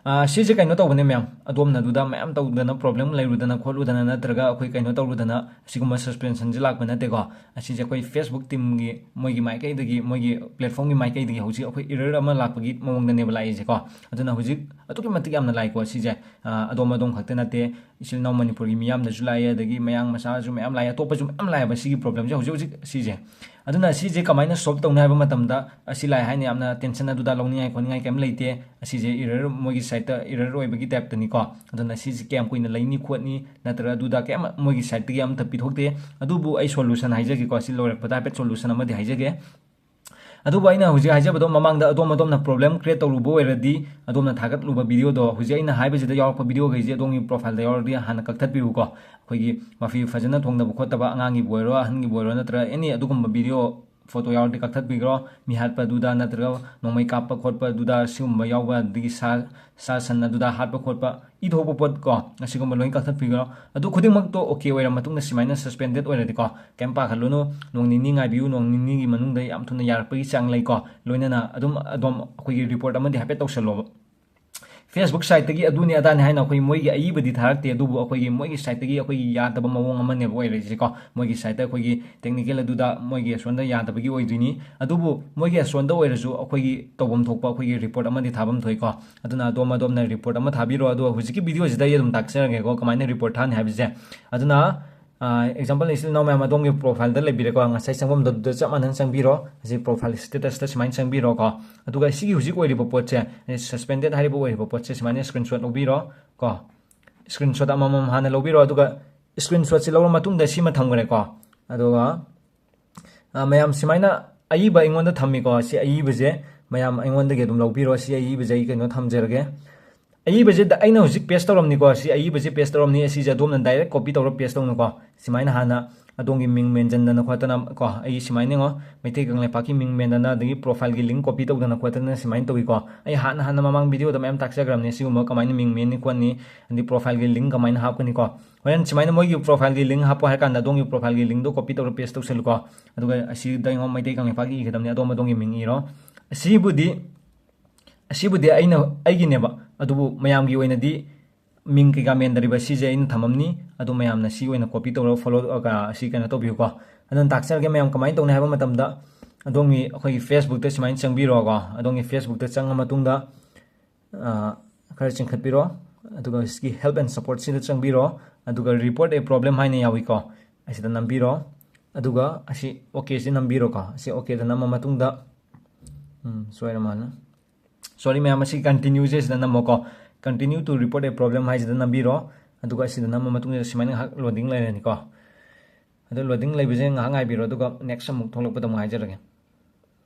ꯑꯥ, ꯁꯤꯁꯦ ꯀꯩꯅꯣ ꯇꯧꯕꯅꯦ ꯃꯌꯥꯝ, ꯑꯗꯣꯝꯅ ꯑꯗꯨꯗ ꯃꯌꯥꯝ ꯇꯧꯗꯅ, problem ꯂꯩꯔꯨꯗꯅ ꯈꯣꯠꯂꯨꯗꯅ, ꯅꯠꯇ꯭ꯔꯒ ꯑꯩꯈꯣꯏ ꯀꯩꯅꯣ ꯇꯧꯔꯨꯗꯅ ꯑꯁꯤꯒꯨꯝꯕ suspensionꯁꯦ ꯂꯥꯛꯄ ꯅꯠꯇꯦꯀꯣ꯫ ꯑꯁꯤꯁꯦ ꯑꯩꯈꯣꯏ Facebook teamꯒꯤ ꯃꯣꯏꯒꯤ ꯃꯥꯏꯀꯩꯗꯒꯤ, ꯃꯣꯏꯒꯤ platformꯒꯤ ꯃꯥꯏꯀꯩꯗꯒꯤ ꯍꯧꯖꯤꯛ ꯑꯩꯈꯣꯏ error ꯑꯃ ꯂꯥꯛꯄꯒꯤ ꯃꯑꯣꯡꯗꯅꯦꯕ ꯂꯥꯛꯏꯁꯦꯀꯣ꯫ ꯑꯗꯨꯅ ꯍꯧꯖꯤꯛ ꯑꯗꯨꯛꯀꯤ ꯃꯇꯤꯛ ꯌꯥꯝꯅ ꯂꯥꯛꯏꯀꯣ ꯁꯤꯁꯦ꯫ ꯑꯥ, ꯑꯗꯣꯝ ꯑꯗꯣꯝ ꯈꯛꯇ ꯅꯠꯇꯦ, ꯏꯆꯤꯜ ꯏꯅꯥꯎ ꯃꯅꯤꯄꯨꯔꯒꯤ ꯃꯤꯌꯥꯝꯗꯁꯨ ꯂꯥꯛꯑꯦ, ꯑꯗꯒꯤ ꯃꯌꯥꯡ ꯃꯆꯥꯁꯨ ꯃꯌꯥꯝ ꯂꯥꯛꯑꯦ, ꯑꯇꯣꯞꯄꯁꯨ ꯃꯌꯥꯝ ꯂꯥꯛꯑꯦꯕ ꯁꯤꯒꯤ problemꯁꯦ ꯍꯧꯖꯤꯛ ꯍꯧꯖꯤꯛ ꯁꯤꯁꯦ꯫ ꯑꯗꯨꯅ ꯁꯤꯁꯦ ꯀꯃꯥꯏꯅ solve ꯇꯧꯅꯤ ꯍꯥꯏꯕ ꯃꯇꯝꯗ, ꯑꯁꯤ ꯂꯥꯛꯑꯦ ꯍꯥꯏꯅ ꯌꯥꯝꯅ tension ꯑꯗꯨꯗ ꯂꯧꯅꯤꯡꯉꯥꯏ ꯈꯣꯠꯅꯤꯡꯉꯥꯏ ꯀꯩꯝ ꯂꯩꯇꯦ꯫ ꯑꯁꯤꯁꯦ error ꯃꯣꯏꯒꯤ sideꯇ error ꯑꯣꯏꯕꯒꯤ typeꯇꯅꯤꯀꯣ꯫ ꯑꯗꯨꯅ ꯁꯤꯁꯦ ꯀꯌꯥꯝ ꯀꯨꯏꯅ ꯂꯩꯅꯤ ꯈꯣꯠꯅꯤ, ꯅꯠꯇ꯭ꯔꯒ ꯑꯗꯨꯗ ꯀꯌꯥꯝ ꯃꯣꯏꯒꯤ sideꯇꯒꯤ ꯑꯝꯇ ꯄꯤꯊꯣꯛꯇꯦ꯫ ꯑꯗꯨꯕꯨ ꯑꯩ solution ꯍꯥꯏꯖꯒꯦꯀꯣ, ꯁꯤ ꯂꯣꯏꯔꯛꯄꯗ ꯍꯥꯏꯐꯦꯠ solution ꯑꯃꯗꯤ ꯍꯥꯏꯖꯒꯦ꯫ ꯑꯗꯨꯕꯨ ꯑꯩꯅ ꯍꯧꯖꯤꯛ ꯍꯥꯏꯖꯕꯗꯣ ꯃꯃꯥꯡꯗ ꯑꯗꯣꯝ ꯑꯗꯣꯝꯅ problem create ꯇꯧꯔꯨꯕ ꯑꯣꯏꯔꯗꯤ, ꯑꯗꯣꯝꯅ ꯊꯥꯒꯠꯂꯨꯕ videoꯗꯣ, ꯍꯧꯖꯤꯛ ꯑꯩꯅ ꯍꯥꯏꯕꯁꯤꯗ ꯌꯥꯎꯔꯛꯄ videoꯈꯩꯁꯦ ꯑꯗꯣꯝꯒꯤ profileꯗ ꯌꯥꯎꯔꯗꯤ ꯍꯥꯟꯅ ꯀꯛꯊꯠꯄꯤꯌꯨꯀꯣ꯫ ꯑꯩꯈꯣꯏꯒꯤ ꯃꯐꯤ ꯐꯖꯅ ꯊꯣꯡꯗꯕ ꯈꯣꯠꯇꯕ, ꯑꯉꯥꯡꯒꯤꯕꯨ ꯑꯣꯏꯔꯣ, ꯑꯍꯟꯒꯤꯕꯨ ꯑꯣꯏꯔꯣ, ꯅꯠꯇ꯭ꯔꯒ any ꯑꯗꯨꯒꯨꯝꯕ video photo ꯌꯥꯎꯔꯗꯤ ꯀꯛꯊꯠꯄꯤꯈ꯭ꯔꯣ꯫ ꯃꯤ ꯍꯥꯠꯄ ꯑꯗꯨꯗ, ꯅꯠꯇ꯭ꯔꯒ ꯅꯣꯡꯃꯩ ꯀꯥꯞꯄ ꯈꯣꯠꯄ ꯑꯗꯨꯗ, ꯁꯤꯒꯨꯝꯕ ꯌꯥꯎꯕ, ꯑꯗꯒꯤ ꯁꯥ, ꯁꯥ ꯁꯟ ꯑꯗꯨꯗ ꯍꯥꯠꯄ ꯈꯣꯠꯄ, ꯏ ꯊꯣꯛꯄ ꯄꯣꯠ ꯀꯣ, ꯑꯁꯤꯒꯨꯝꯕ ꯂꯣꯏ ꯀꯛꯊꯠꯄꯤꯈ꯭ꯔꯣ꯫ ꯑꯗꯨ ꯈꯨꯗꯤꯡꯃꯛꯇꯣ okay ꯑꯣꯏꯔ ꯃꯇꯨꯡꯗ ꯁꯨꯃꯥꯏꯅ suspended ꯑꯣꯏꯔꯗꯤꯀꯣ, ꯀꯩꯝ ꯄꯥꯈꯠꯂꯨꯅꯨ, ꯅꯣꯡ ꯅꯤꯅꯤ ꯉꯥꯏꯕꯤꯌꯨ, ꯅꯣꯡ ꯅꯤꯅꯤꯒꯤ ꯃꯅꯨꯡꯗ ꯌꯥꯝ ꯊꯨꯅ ꯌꯥꯔꯛꯄꯒꯤ ꯆꯥꯡ ꯂꯩꯀꯣ꯫ ꯂꯣꯏꯅꯅ ꯑꯗꯨꯝ ꯑꯗꯣꯝ ꯑꯩꯈꯣꯏꯒꯤ report ꯑꯃꯗꯤ ꯍꯥꯏꯐꯦꯠ ꯇꯧꯁꯜꯂꯣꯕ꯫ Facebook sideꯇꯒꯤ ꯑꯗꯨꯅꯤ ꯑꯗꯥꯅꯤ ꯍꯥꯏꯅ ꯑꯩꯈꯣꯏ ꯃꯣꯏꯒꯤ ꯑꯏꯕꯗꯤ ꯊꯥꯔꯛꯇꯦ, ꯑꯗꯨꯕꯨ ꯑꯩꯈꯣꯏꯒꯤ ꯃꯣꯏꯒꯤ sideꯇꯒꯤ ꯑꯩꯈꯣꯏꯒꯤ ꯌꯥꯗꯕ ꯃꯑꯣꯡ ꯑꯃꯅꯦꯕ ꯑꯣꯏꯔꯤꯁꯤꯀꯣ꯫ ꯃꯣꯏꯒꯤ sideꯇ ꯑꯩꯈꯣꯏꯒꯤ technical ꯑꯗꯨꯗ ꯃꯣꯏꯒꯤ ꯑꯁꯣꯝꯗ ꯌꯥꯗꯕꯒꯤ ꯑꯣꯏꯗꯣꯏꯅꯤ꯫ ꯑꯗꯨꯕꯨ ꯃꯣꯏꯒꯤ ꯑꯁꯣꯝꯗ ꯑꯣꯏꯔꯁꯨ ꯑꯩꯈꯣꯏꯒꯤ ꯇꯧꯐꯝ ꯊꯣꯛꯄ ꯑꯩꯈꯣꯏꯒꯤ report ꯑꯃꯗꯤ ꯊꯥꯐꯝ ꯊꯣꯛꯏꯀꯣ꯫ ꯑꯗꯨꯅ ꯑꯗꯣꯝ ꯑꯗꯣꯝꯅ report ꯑꯃ ꯊꯥꯕꯤꯔꯣ꯫ ꯑꯗꯨꯒ ꯍꯧꯖꯤꯛꯀꯤ videoꯁꯤꯗ ꯑꯩ ꯑꯗꯨꯝ ꯇꯥꯛꯆꯔꯒꯦꯀꯣ, ꯀꯃꯥꯏꯅ report ꯊꯥꯅꯤ ꯍꯥꯏꯕꯁꯦ꯫ ꯑꯗꯨꯅ, ꯑ, example, ꯏꯆꯤꯜ ꯏꯅꯥꯎ ꯃꯌꯥꯝ ꯑꯗꯣꯝꯒꯤ profileꯗ ꯂꯩꯕꯤꯔꯦꯀꯣ, ꯉꯁꯥꯏ ꯆꯪꯐꯝꯗꯣ ꯑꯗꯨꯗ ꯆꯞ ꯃꯥꯟꯅꯅ ꯆꯪꯕꯤꯔꯣ꯫ ꯍꯧꯖꯤꯛ profile statusꯇ ꯁꯨꯃꯥꯏꯅ ꯆꯪꯕꯤꯔꯣꯀꯣ꯫ ꯑꯗꯨꯒ ꯁꯤꯒꯤ ꯍꯧꯖꯤꯛ ꯑꯣꯏꯔꯤꯕ ꯄꯣꯠꯁꯦ, suspended ꯍꯥꯏꯔꯤꯕ ꯑꯣꯏꯔꯤꯕ ꯄꯣꯠꯁꯦ ꯁꯨꯃꯥꯏꯅ screenshot ꯂꯧꯕꯤꯔꯣ ꯀꯣ꯫ Screenshot ꯑꯃꯃꯝ ꯍꯥꯟꯅ ꯂꯧꯕꯤꯔꯣ, ꯑꯗꯨꯒ screenshotꯁꯦ ꯂꯧꯔ ꯃꯇꯨꯡꯗ ꯁꯤꯃ ꯊꯝꯈ꯭ꯔꯦꯀꯣ꯫ ꯑꯗꯨꯒ, ꯑ, ꯃꯌꯥꯝ ꯁꯨꯃꯥꯏꯅ ꯑꯏꯕ ꯑꯩꯉꯣꯟꯗ ꯊꯝꯃꯤꯀꯣ꯫ ꯁꯤ ꯑꯏꯕꯁꯦ ꯃꯌꯥꯝ ꯑꯩꯉꯣꯟꯗꯒꯤ ꯑꯗꯨꯝ ꯂꯧꯕꯤꯔꯣ꯫ ꯁꯤ ꯑꯏꯕꯁꯦ ꯑꯩ ꯀꯩꯅꯣ ꯊꯝꯖꯔꯒꯦ꯫ ꯑꯏꯕꯁꯦ ꯗ-, ꯑꯩꯅ ꯍꯧꯖꯤꯛ paste ꯇꯧꯔꯝꯅꯤꯀꯣ꯫ ꯁꯤ ꯑꯏꯕꯁꯦ paste ꯇꯧꯔꯝꯅꯤ꯫ ꯑꯁꯤꯁꯦ ꯑꯗꯣꯝꯅ direct copy ꯇꯧꯔ paste ꯇꯧꯅꯨꯀꯣ꯫ ꯁꯨꯃꯥꯏꯅ ꯍꯥꯟꯅ ꯑꯗꯣꯝꯒꯤ ꯃꯤꯡ ꯃꯦꯟꯁꯤꯟꯗꯅ ꯈꯣꯠꯇꯅ ꯀꯣ, ꯑꯩ ꯁꯨꯃꯥꯏꯅ ꯌꯦꯡꯉꯣ, ꯃꯩꯇꯩ ꯀꯪꯂꯩꯄꯥꯛꯀꯤ ꯃꯤꯡ ꯃꯦꯟꯗꯅ, ꯑꯗꯒꯤ profileꯒꯤ link copy ꯇꯧꯗꯅ ꯈꯣꯠꯇꯅ ꯁꯨꯃꯥꯏꯅ ꯇꯧꯏꯀꯣ꯫ ꯑꯩ ꯍꯥꯟꯅ ꯍꯥꯟꯅ ꯃꯃꯥꯡ videoꯗ ꯃꯌꯥꯝ ꯇꯥꯛꯆꯈ꯭ꯔꯕꯅꯤ ꯁꯤꯒꯨꯝꯕ ꯀꯃꯥꯏꯅ ꯃꯤꯡ ꯃꯦꯟꯅꯤ ꯈꯣꯠꯅꯤ, ꯑꯗꯩ profileꯒꯤ link ꯀꯃꯥꯏꯅ ꯍꯥꯞꯀꯅꯤꯀꯣ꯫ ꯍꯣꯔꯦꯟ ꯁꯨꯃꯥꯏꯅ ꯃꯣꯏꯒꯤ profileꯒꯤ link ꯍꯥꯞꯄꯣ ꯍꯥꯏ ꯀꯥꯟꯗ ꯑꯗꯣꯝꯒꯤ profileꯒꯤ linkꯗꯣ copy ꯇꯧꯔ paste ꯇꯧꯁꯜꯂꯨꯀꯣ꯫ ꯑꯗꯨꯒ ꯑꯁꯤꯗ ꯌꯦꯡꯉꯣ, ꯃꯩꯇꯩ ꯀꯪꯂꯩꯄꯥꯛꯀꯤ ꯏꯒꯗꯕꯅꯤ, ꯑꯗꯣꯝ ꯑꯗꯣꯝꯒꯤ ꯃꯤꯡ ꯏꯔꯣ꯫ ꯑꯁꯤꯕꯨꯗꯤ, ꯑꯁꯤꯕꯨꯗꯤ ꯑꯩꯅ, ꯑꯩꯒꯤꯅꯦꯕ꯫ ꯑꯗꯨꯕꯨ ꯃꯌꯥꯝꯒꯤ ꯑꯣꯏꯅꯗꯤ ꯃꯤꯡ ꯀꯩꯀꯥ ꯃꯦꯟꯗꯔꯤꯕ ꯁꯤꯁꯦ ꯑꯩꯅ ꯊꯝꯃꯝꯅꯤ꯫ ꯑꯗꯣ ꯃꯌꯥꯝꯅ ꯁꯤ ꯑꯣꯏꯅ copy ꯇꯧꯔꯒ follow, ꯑ, ꯀ-, ꯁꯤ ꯀꯩꯅꯣ ꯇꯧꯕꯤꯌꯨꯀꯣ꯫ ꯑꯗꯨꯅ ꯇꯥꯛꯆꯔꯒꯦ ꯃꯌꯥꯝ ꯀꯃꯥꯏꯅ ꯇꯧꯅꯤ ꯍꯥꯏꯕ ꯃꯇꯝꯗ, ꯑꯗꯣꯝꯒꯤ ꯑꯩꯈꯣꯏꯒꯤ Facebookꯇ ꯁꯨꯃꯥꯏꯅ ꯆꯪꯕꯤꯔꯣꯀꯣ꯫ ꯑꯗꯣꯝꯒꯤ Facebookꯇ ꯆꯪꯉ ꯃꯇꯨꯡꯗ, ꯑ, ꯈꯔ ꯆꯤꯡꯈꯠꯄꯤꯔꯣ꯫ ꯑꯗꯨꯒ ꯁꯤꯒꯤ help and supportꯁꯤꯗ ꯆꯪꯕꯤꯔꯣ꯫ ꯑꯗꯨꯒ report a problem ꯍꯥꯏꯅ ꯌꯥꯎꯏꯀꯣ꯫ ꯑꯁꯤꯗ ꯅꯝꯕꯤꯔꯣ꯫ ꯑꯗꯨꯒ ꯑꯁꯤ OK ꯁꯤ ꯅꯝꯕꯤꯔꯣꯀꯣ꯫ ꯑꯁꯤ OKꯗ ꯅꯝꯃ ꯃꯇꯨꯡꯗ, ꯎꯝ, ꯁꯣꯏꯔ ꯃꯥꯜꯂꯦ꯫ Sorry ꯃꯌꯥꯝ, ꯑꯁꯤ continue ꯁꯦ ꯁꯤꯗ ꯅꯝꯃꯣꯀꯣ꯫ Continue to report a problem ꯍꯥꯏꯁꯤꯗ ꯅꯝꯕꯤꯔꯣ꯫ ꯑꯗꯨꯒ ꯁꯤꯗ ꯅꯝꯃ ꯃꯇꯨꯡꯗ ꯁꯨꯃꯥꯏꯅ ꯉꯥꯏꯍꯥꯛ loading ꯂꯩꯔꯅꯤꯀꯣ꯫ ꯑꯗꯨ loading ꯂꯩꯕꯁꯦ ꯉꯥꯏꯍꯥꯛ ꯉꯥꯏꯕꯤꯔꯣ, ꯑꯗꯨꯒ next ꯑꯃꯨꯛ ꯊꯣꯛꯂꯛꯄꯗ ꯑꯃꯨꯛ ꯍꯥꯏꯖꯔꯒꯦ꯫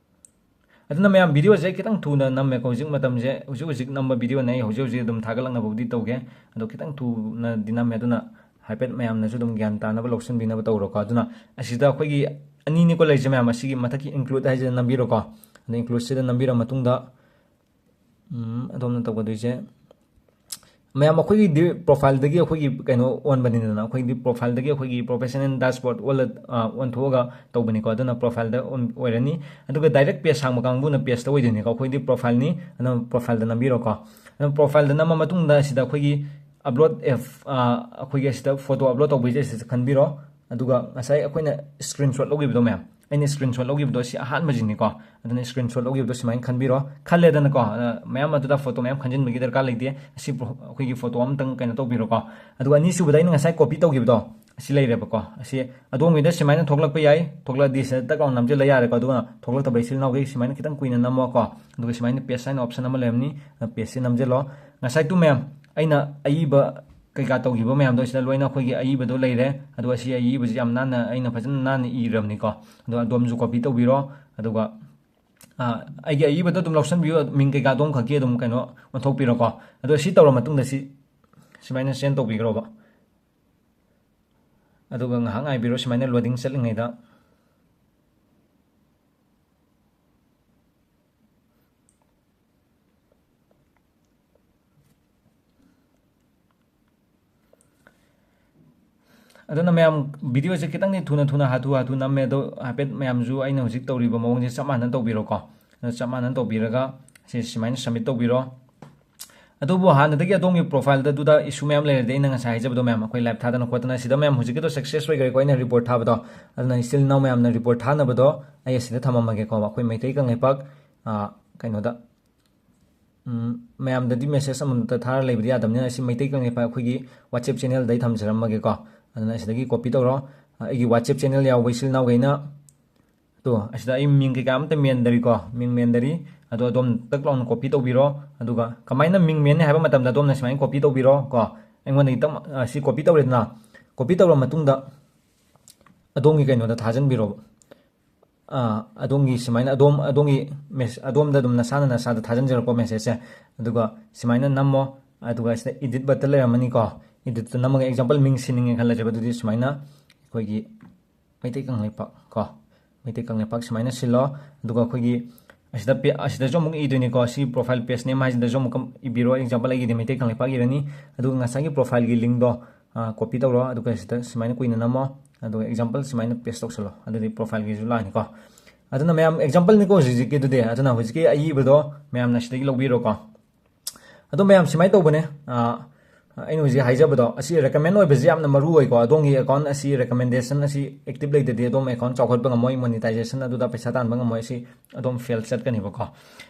ꯑꯗꯨꯅ ꯃꯌꯥꯝ, videoꯁꯦ ꯈꯤꯇꯪ ꯊꯨꯅ ꯅꯝꯃꯦꯀꯣ꯫ ꯍꯧꯖꯤꯛ ꯃꯇꯝꯁꯦ, ꯍꯧꯖꯤꯛ ꯍꯧꯖꯤꯛ ꯅꯝꯕ videoꯅꯦ꯫ ꯑꯩ ꯍꯧꯖꯤꯛ ꯍꯧꯖꯤꯛ ꯑꯗꯨꯝ ꯊꯥꯒꯠꯂꯛꯅꯕꯕꯨꯗꯤ ꯇꯧꯒꯦ, ꯑꯗꯣ ꯈꯤꯇꯪ ꯊꯨꯅꯗꯤ ꯅꯝꯃꯦ꯫ ꯑꯗꯨꯅ ꯍꯥꯏꯐꯦꯠ ꯃꯌꯥꯝꯅꯁꯨ ꯑꯗꯨꯝ ꯒ꯭ꯌꯥꯟ ꯇꯥꯅꯕ ꯂꯧꯁꯤꯟꯕꯤꯅꯕ ꯇꯧꯔꯣꯀꯣ꯫ ꯑꯗꯨꯅ ꯑꯁꯤꯗ ꯑꯩꯈꯣꯏꯒꯤ ꯑꯅꯤꯅꯤꯀꯣ ꯂꯩꯔꯤꯁꯦ ꯃꯌꯥꯝ, ꯑꯁꯤꯒꯤ ꯃꯊꯛꯀꯤ include ꯍꯥꯏꯁꯤꯗ ꯅꯝꯕꯤꯔꯣꯀꯣ꯫ ꯑꯗꯣ includeꯁꯤꯗ ꯅꯝꯕꯤꯔ ꯃꯇꯨꯡꯗ, ꯎꯝ, ꯑꯗꯣꯝꯅ ꯇꯧꯒꯗꯣꯏꯁꯦ, ꯃꯌꯥꯝ, ꯑꯩꯈꯣꯏꯒꯤꯗꯤ profileꯗꯒꯤ ꯑꯩꯈꯣꯏꯒꯤ ꯀꯩꯅꯣ ꯑꯣꯟꯕꯅꯤꯗꯅ, ꯑꯩꯈꯣꯏꯒꯤꯗꯤ profileꯗꯒꯤ ꯑꯩꯈꯣꯏꯒꯤ professional dashboard ꯑꯣꯜꯂ-, ꯑ, ꯑꯣꯟꯊꯣꯛꯑꯒ ꯇꯧꯕꯅꯤꯀꯣ꯫ ꯑꯗꯨꯅ profileꯗ ꯑꯣꯟ-, ꯑꯣꯏꯔꯅꯤ꯫ ꯑꯗꯨꯒ direct page ꯍꯥꯡꯕ ꯀꯥꯡꯕꯨꯅ pageꯇ ꯑꯣꯏꯗꯣꯏꯅꯤꯀꯣ꯫ ꯑꯩꯈꯣꯏꯗꯤ profileꯅꯤ, ꯑꯗꯨꯅ profileꯗ ꯅꯝꯕꯤꯔꯣꯀꯣ꯫ ꯑꯗꯨꯅ profileꯗ ꯅꯝꯃ ꯃꯇꯨꯡꯗ ꯑꯁꯤꯗ ꯑꯩꯈꯣꯏꯒꯤ upload a, ꯑ, ꯑꯩꯈꯣꯏꯒꯤ ꯑꯁꯤꯗ photo upload ꯇꯧꯕꯩꯁꯦ ꯑꯁꯤꯗ ꯈꯟꯕꯤꯔꯣ꯫ ꯑꯗꯨꯒ ꯉꯁꯥꯏ ꯑꯩꯈꯣꯏꯅ screenshot ꯂꯧꯈꯤꯕꯗꯣ ꯃꯌꯥꯝ, ꯑꯩꯅ screenshot ꯂꯧꯈꯤꯕꯗꯣ ꯁꯤ ꯑꯍꯥꯟꯕꯁꯤꯅꯤꯀꯣ꯫ ꯑꯗꯨꯅ screenshot ꯂꯧꯈꯤꯕꯗꯣ ꯁꯨꯃꯥꯏꯅ ꯈꯟꯕꯤꯔꯣ꯫ ꯈꯜꯂꯦꯗꯅꯀꯣ, ꯑ, ꯃꯌꯥꯝ ꯑꯗꯨꯗ photo ꯃꯌꯥꯝ ꯈꯟꯖꯤꯟꯕꯒꯤ ꯗꯔꯀꯥꯔ ꯂꯩꯇꯦ꯫ ꯑꯁꯤ ꯄ꯭ꯔꯣ-, ꯑꯩꯈꯣꯏꯒꯤ photo ꯑꯃꯇꯪ ꯀꯩꯅꯣ ꯇꯧꯕꯤꯔꯣꯀꯣ꯫ ꯑꯗꯨꯒ ꯑꯅꯤꯁꯨꯕꯗ ꯑꯩꯅ ꯉꯁꯥꯏ copy ꯇꯧꯈꯤꯕꯗꯣ ꯑꯁꯤ ꯂꯩꯔꯦꯕꯀꯣ꯫ ꯑꯁꯤ ꯑꯗꯣꯝꯒꯤꯗ ꯁꯨꯃꯥꯏꯅ ꯊꯣꯛꯂꯛꯄ ꯌꯥꯏ꯫ ꯊꯣꯛꯂꯛꯑꯗꯤ ꯁꯤꯗ ꯇꯛ ꯂꯥꯎꯅ ꯅꯝꯁꯤꯜꯂ ꯌꯥꯔꯦꯀꯣ꯫ ꯑꯗꯨꯒ ꯊꯣꯛꯂꯛꯇꯕ ꯏꯆꯤꯜ ꯏꯅꯥꯎꯈꯩ ꯁꯨꯃꯥꯏꯅ ꯈꯤꯇꯪ ꯀꯨꯏꯅ ꯅꯝꯃꯣꯀꯣ꯫ ꯑꯗꯨꯒ ꯁꯨꯃꯥꯏꯅ paste ꯍꯥꯏꯅ option ꯑꯃ ꯂꯩꯔꯝꯅꯤ꯫ ꯑ, pasteꯁꯤ ꯅꯝꯁꯤꯜꯂꯣ꯫ ꯉꯁꯥꯏ ꯇꯨ ꯃꯌꯥꯝ, ꯑꯩꯅ ꯑꯏꯕ ꯀꯩꯀꯥ ꯇꯧꯈꯤꯕ ꯃꯌꯥꯝꯗꯣ ꯁꯤꯗ ꯂꯣꯏꯅ ꯑꯩꯈꯣꯏꯒꯤ ꯑꯏꯕꯗꯣ ꯂꯩꯔꯦ꯫ ꯑꯗꯣ ꯑꯁꯤ ꯑꯏꯕꯁꯤ ꯌꯥꯝ ꯅꯥꯟꯅ, ꯑꯩꯅ ꯐꯖꯅ ꯅꯥꯟꯅ ꯏꯔꯕꯅꯤꯀꯣ꯫ ꯑꯗꯣ ꯑꯗꯣꯝꯁꯨ copy ꯇꯧꯕꯤꯔꯣ꯫ ꯑꯗꯨꯒ, ꯑ, ꯑꯩꯒꯤ ꯑꯏꯕꯗꯣ ꯑꯗꯨꯝ ꯂꯧꯁꯟꯕꯤꯌꯨ, ꯃꯤꯡ ꯀꯩꯀꯥ ꯑꯗꯣꯝ ꯈꯛꯀꯤ ꯑꯗꯨꯝ ꯀꯩꯅꯣ ꯑꯣꯟꯊꯣꯛꯄꯤꯔꯣꯀꯣ꯫ ꯑꯗꯣ ꯁꯤ ꯇꯧꯔ ꯃꯇꯨꯡꯗ ꯁꯤ ꯁꯨꯃꯥꯏꯅ send ꯇꯧꯕꯤꯈ꯭ꯔꯣꯕ꯫ ꯑꯗꯨꯒ ꯉꯥꯏꯍꯥꯛ ꯉꯥꯏꯕꯤꯔꯣ ꯁꯨꯃꯥꯏꯅ loading ꯆꯠꯂꯤꯉꯩꯗ꯫ ꯑꯗꯨꯅ ꯃꯌꯥꯝ videoꯁꯦ ꯈꯤꯇꯪꯗꯤ ꯊꯨꯅ ꯊꯨꯅ ꯍꯥꯊꯨ ꯍꯥꯊꯨ ꯅꯝꯃꯦ꯫ ꯑꯗꯣ ꯍꯥꯏꯐꯦꯠ ꯃꯌꯥꯝꯁꯨ ꯑꯩꯅ ꯍꯧꯖꯤꯛ ꯇꯧꯔꯤꯕ ꯃꯑꯣꯡꯁꯦ ꯆꯞ ꯃꯥꯟꯅꯅ ꯇꯧꯕꯤꯔꯣꯀꯣ꯫ ꯑꯗꯣ ꯆꯞ ꯃꯥꯟꯅꯅ ꯇꯧꯕꯤꯔꯒ ꯁꯤ ꯁꯨꯃꯥꯏꯅ submit ꯇꯧꯕꯤꯔꯣ꯫ ꯑꯗꯨꯕꯨ ꯍꯥꯟꯅꯗꯒꯤ ꯑꯗꯣꯝꯒꯤ profile ꯗ ꯑꯗꯨꯗ issue ꯃꯌꯥꯝ ꯂꯩꯔꯗꯤ, ꯑꯩꯅ ꯉꯁꯥꯏ ꯍꯥꯏꯖꯕꯗꯣ ꯃꯌꯥꯝ, ꯑꯩꯈꯣꯏ live ꯊꯥꯗꯅ ꯈꯣꯠꯇꯅ, ꯁꯤꯗ ꯃꯌꯥꯝ ꯍꯧꯖꯤꯛꯀꯤꯗꯣ success ꯑꯣꯏꯈ꯭ꯔꯦꯀꯣ, ꯑꯩꯅ report ꯊꯥꯕꯗꯣ꯫ ꯑꯗꯨꯅ ꯏꯆꯤꯜ ꯏꯅꯥꯎ ꯃꯌꯥꯝꯅ report ꯊꯥꯅꯕꯗꯣ ꯑꯩ ꯑꯁꯤꯗ ꯊꯝꯃꯝꯃꯒꯦꯀꯣ, ꯑꯩꯈꯣꯏ ꯃꯩꯇꯩ ꯀꯪꯂꯩꯄꯥꯛ, ꯑ, ꯀꯩꯅꯣꯗ, ꯎꯝ, ꯃꯌꯥꯝꯗꯗꯤ message ꯑꯃꯃꯝꯇ ꯊꯥꯔ ꯂꯩꯕꯗꯤ ꯌꯥꯗꯕꯅꯤꯅ, ꯑꯁꯤ ꯃꯩꯇꯩ ꯀꯪꯂꯩꯄꯥꯛ ꯑꯩꯈꯣꯏꯒꯤ WhatsApp channel ꯗ ꯑꯩ ꯊꯝꯖꯔꯝꯃꯒꯦꯀꯣ꯫ ꯑꯗꯨꯅ ꯑꯁꯤꯗꯒꯤ copy ꯇꯧꯔꯣ꯫ ꯑꯩꯒꯤ WhatsApp channel ꯌꯥꯎꯕ ꯏꯆꯤꯜ ꯏꯅꯥꯎꯈꯩꯅ, ꯇꯣ, ꯑꯁꯤꯗ ꯑꯩ ꯃꯤꯡ ꯀꯩꯀꯥ ꯑꯝꯇ ꯃꯦꯟꯗꯔꯤꯀꯣ, ꯃꯤꯡ ꯃꯦꯟꯗꯔꯤ꯫ ꯑꯗꯣ ꯑꯗꯣꯝ ꯇꯛ ꯂꯥꯎꯅ copy ꯇꯧꯕꯤꯔꯣ꯫ ꯑꯗꯨꯒ ꯀꯃꯥꯏꯅ ꯃꯤꯡ ꯃꯦꯟꯅꯤ ꯍꯥꯏꯕ ꯃꯇꯝꯗ ꯑꯗꯣꯝꯅ ꯁꯨꯃꯥꯏꯅ copy ꯇꯧꯕꯤꯔꯣ ꯀꯣ꯫ ꯑꯩꯉꯣꯟꯗꯒꯤ ꯇꯞ-, ꯑ, ꯁꯤ copy ꯇꯧꯔꯦꯗꯅ, copy ꯇꯧꯔ ꯃꯇꯨꯡꯗ ꯑꯗꯣꯝꯒꯤ ꯀꯩꯅꯣꯗ ꯊꯥꯖꯤꯟꯕꯤꯔꯣꯕ꯫ ꯑ, ꯑꯗꯣꯝꯒꯤ ꯁꯨꯃꯥꯏꯅ ꯑꯗꯣꯝ, ꯑꯗꯣꯝꯒꯤ mess-, ꯑꯗꯣꯝꯗ ꯑꯗꯨꯝ ꯅꯁꯥꯅ ꯅꯁꯥꯗ ꯊꯥꯖꯤꯟꯖꯔꯛꯄ message ꯁꯦ꯫ ꯑꯗꯨꯒ ꯁꯨꯃꯥꯏꯅ ꯅꯝꯃꯣ꯫ ꯑꯗꯨꯒ ꯁꯤꯗ edit button ꯂꯩꯔꯝꯃꯅꯤꯀꯣ꯫ Edit ꯇ ꯅꯝꯃꯒ, example, ꯃꯤꯡ ꯁꯤꯟꯅꯤꯡꯉꯦ ꯈꯜꯂꯁꯦꯕ꯫ ꯑꯗꯨꯗꯤ ꯁꯨꯃꯥꯏꯅ ꯑꯩꯈꯣꯏꯒꯤ ꯃꯩꯇꯩ ꯀꯪꯂꯩꯄꯥꯛ ꯀꯣ, ꯃꯩꯇꯩ ꯀꯪꯂꯩꯄꯥꯛ ꯁꯨꯃꯥꯏꯅ ꯁꯤꯜꯂꯣ꯫ ꯑꯗꯨꯒ ꯑꯩꯈꯣꯏꯒꯤ ꯑꯁꯤꯗ ꯄꯦ-, ꯑꯁꯤꯗꯁꯨ ꯑꯃꯨꯛ ꯏꯗꯣꯏꯅꯤꯀꯣ, ꯁꯤ profile page name ꯍꯥꯏꯁꯤꯗꯁꯨ ꯑꯃꯨꯛꯀ ꯏꯕꯤꯔꯣ꯫ Example, ꯑꯩꯒꯤꯗꯤ ꯃꯩꯇꯩ ꯀꯪꯂꯩꯄꯥꯛ ꯏꯔꯅꯤ꯫ ꯑꯗꯨꯒ ꯉꯁꯥꯏꯒꯤ profile ꯒꯤ link ꯗꯣ, ꯑ, copy ꯇꯧꯔꯣ꯫ ꯑꯗꯨꯒ ꯁꯤꯗ ꯁꯨꯃꯥꯏꯅ ꯀꯨꯏꯅ ꯅꯝꯃꯣ꯫ ꯑꯗꯨꯒ example ꯁꯨꯃꯥꯏꯅ paste ꯇꯧꯁꯜꯂꯣ꯫ ꯑꯗꯨꯗꯤ profile ꯒꯤꯁꯨ ꯂꯥꯛꯑꯅꯤꯀꯣ꯫ ꯑꯗꯨꯅ ꯃꯌꯥꯝ, example ꯅꯤꯀꯣ ꯍꯧꯖꯤꯛꯀꯤꯗꯨꯗꯤ꯫ ꯑꯗꯨꯅ ꯍꯧꯖꯤꯛꯀꯤ ꯑꯏꯕꯗꯣ ꯃꯌꯥꯝꯅ ꯁꯤꯗꯒꯤ ꯂꯧꯕꯤꯔꯣꯀꯣ꯫ ꯑꯗꯣ ꯃꯌꯥꯝ, ꯁꯨꯃꯥꯏꯅ ꯇꯧꯕꯅꯦ, ꯑ, ꯑꯩꯅ ꯍꯧꯖꯤꯛ ꯍꯥꯏꯖꯕꯗꯣ, ꯑꯁꯤ recommend ꯑꯣꯏꯕꯁꯤ ꯌꯥꯝꯅ ꯃꯔꯨ ꯑꯣꯏꯀꯣ꯫ ꯑꯗꯣꯝꯒꯤ account ꯑꯁꯤ recommendation ꯑꯁꯤ active ꯂꯩꯇꯗꯤ ꯑꯗꯣꯝ account ꯆꯥꯎꯈꯠꯄ ꯉꯝꯃꯣꯏ, monetization ꯑꯗꯨꯗ ꯄꯩꯁꯥ ꯇꯥꯟꯕ ꯉꯝꯃꯣꯏ, ꯑꯁꯤ ꯑꯗꯣꯝ fail ꯆꯠꯀꯅꯦꯕꯀꯣ꯫